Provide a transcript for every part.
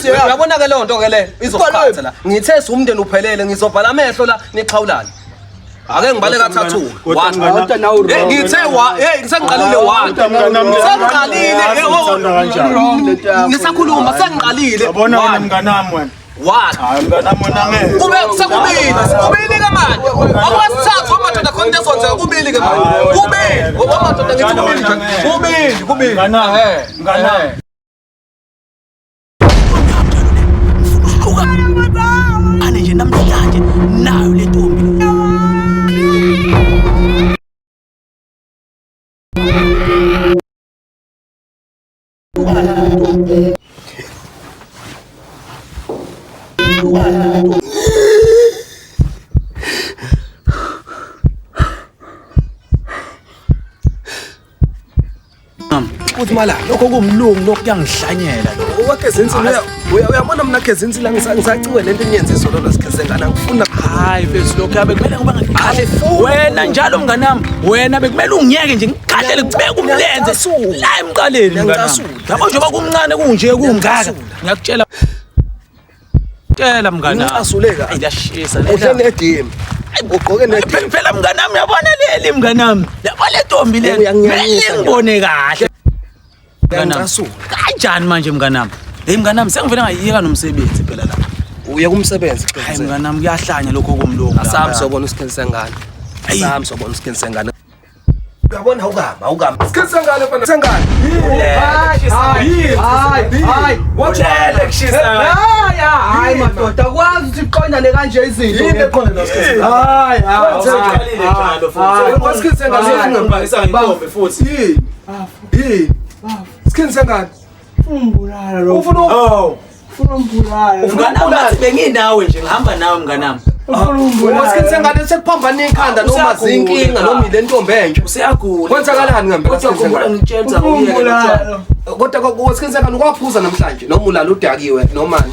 Inhliziyo yakho. Uyabona ke leyo nto ke le izokuphatha la. Ngithe siwumndeni uphelele ngizovala amehlo la nixhawulane. Ake ngibale kathathu. Kodwa One. mngani- Kodwa nawe Hey wrong. ngithe wa hey sengiqalile one. Kodwa mnganami, Sengiqalile yazi ngithanda kanjani. Wrong lento yakho. Ngisakhuluma sengiqalile. Yabona wena One. mnganami wena. One. Hayi mnganami wena ngeke. Kube sekubili, kubili ke manje. Okwesithathu amadoda khona into ezonzeka kubili ke manje. Kubili, ngoba amadoda ngithi kubili nje. Kubili, kubili. Mnganami, Eh, mnganami. eh. Ane nje namhlanje nayo le ntombi. Uthi mala Lokho kumlungu lokhu kuyangihlanyela lokho. owageza insini uyabona mina geza insini la ngisaciwe lento eniyenze izolo lasigeze ngana ngifuna Hayi mfethu lokhu yabe kumele ngoba ngikhahle. Angifuni. Wena njalo mnganami, wena bekumele ungiyeke nje ngikhahlele kubeka umlenze Ngiyacasula. la emqaleni mnganami. Ngiyacasula. Yabo njengoba kumncane kunje kungaka. Ngiyacasula. Ngiyakutshela. Tshela mnganami. Ngicasule kabi. Ayi liyashisa Uhle lena. nedimi. Ugqoke nedimi. Phela phela mnganami yabona leli mnganami. Yabona le ntombi le. Uyanginyanyisa Kumele ngibone kahle. Mnganami. Ngiyacasula. Kanjani manje mnganami? Hey mnganami sengivele ngayiyeka nomsebenzi phela la. Uye kumsebenzi Hayi mnganami kuyahlanya lokho komlungu. Asami sobona usikhini sengane. Ayi. Asami sobona usikhini sengane. Uyabona awukama awukama. Sikhini sengane mfana sengane. Hayi, hayi, hayi. Utshele kushisa. Hayi, hayi madoda, akwazi ukuthi kuqondane kanje izinto. Yini ekhona la sikhini sengane? Hayi, hayi. Uqalile njalo futhi. Wasikhini sengane Ungibhakisa ngentombi futhi. Yini? Yini? Sikhini sengane. Umbulala lo. Ufuna Oh. Ufuna umbulala. Mnganami ngathi benginawe nje ngihamba nawe mnganami. Ufuna umbulala. Wasikhini sengane sekuphambana ikhanda noma Usiyagula zinkinga noma ile ntombi entsha. Useyagula. Kwenzakalani ngempela Kodwa sikhini khumbula sengane? ngitshela Ufuna uyeke umbulala. lo Kodwa wasikhini sengane ukwaphuza namhlanje noma ulala udakiwe noma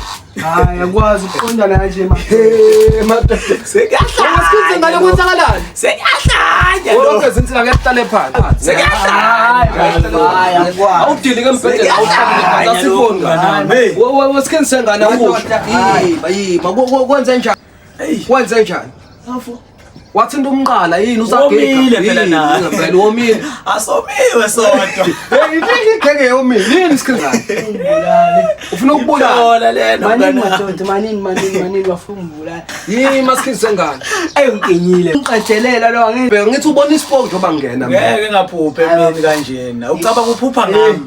Hayi, akwazi ukuqondana kanje madoda. Hey madoda. Wasikhini sengane kwenzakalani? Sekuyahlanya lo. Wonke izinsila kuyahlale phansi. Sekuyahlanya. Hayi, akwazi. Awudilike embhedeni awuhlale phansi asifuni Mnganami. Hey. Wasikhini sengane awusho. Madoda, Yima yima kwenze njani? Wenze njani? Wathinta umqala yini usagega? Womile phela naye. Yini Phela womile. Asomiwe sodwa. Hey igenge yomile. Yini sikhini sengane? Umbulale. Ufuna ukubulala. Thola lena Manini mnganami. madoda, manini, manini, manini bafuna umbulala. Yima sikhini sengane. Ayi ngikinyile. Ngiqedelela lo angeke. Bheka ngithi ubona isipoki njengoba ngingena mina. Ngeke ngaphuphe emini kanjena. Ucabanga uphupha ngami.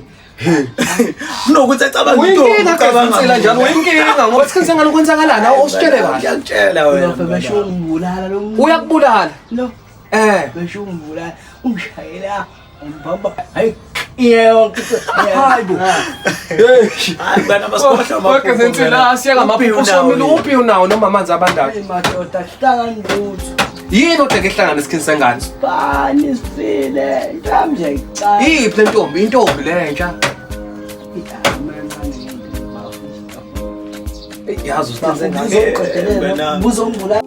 Kunokuthi acabanga intombi Uyinkinga ucabanga. gezinsila njalo uyinkinga ngoba sikhini sengane kwenzakalani awusitshele kahle. Ngiyakutshela wena. Bafo besho umbulala lo. Uyakubulala. Lo Eh. besho umbulala. Ungishayela umbamba. Hayi. Yonke. Hayi bo. Hayi mngani masikhohlwa amaphupho. Wonke izinsila asiyeka amaphupho usomile uphi unawo noma amanzi abandayo. Hayi madoda, hlangani lutho. Yini odeke ehlangana esikhini sengane? Bani sifile. Nami nje ngicala. Iphi le ntombi? Intombi le entsha. Eyi, Yazi usikhini sengane. Buzombulala.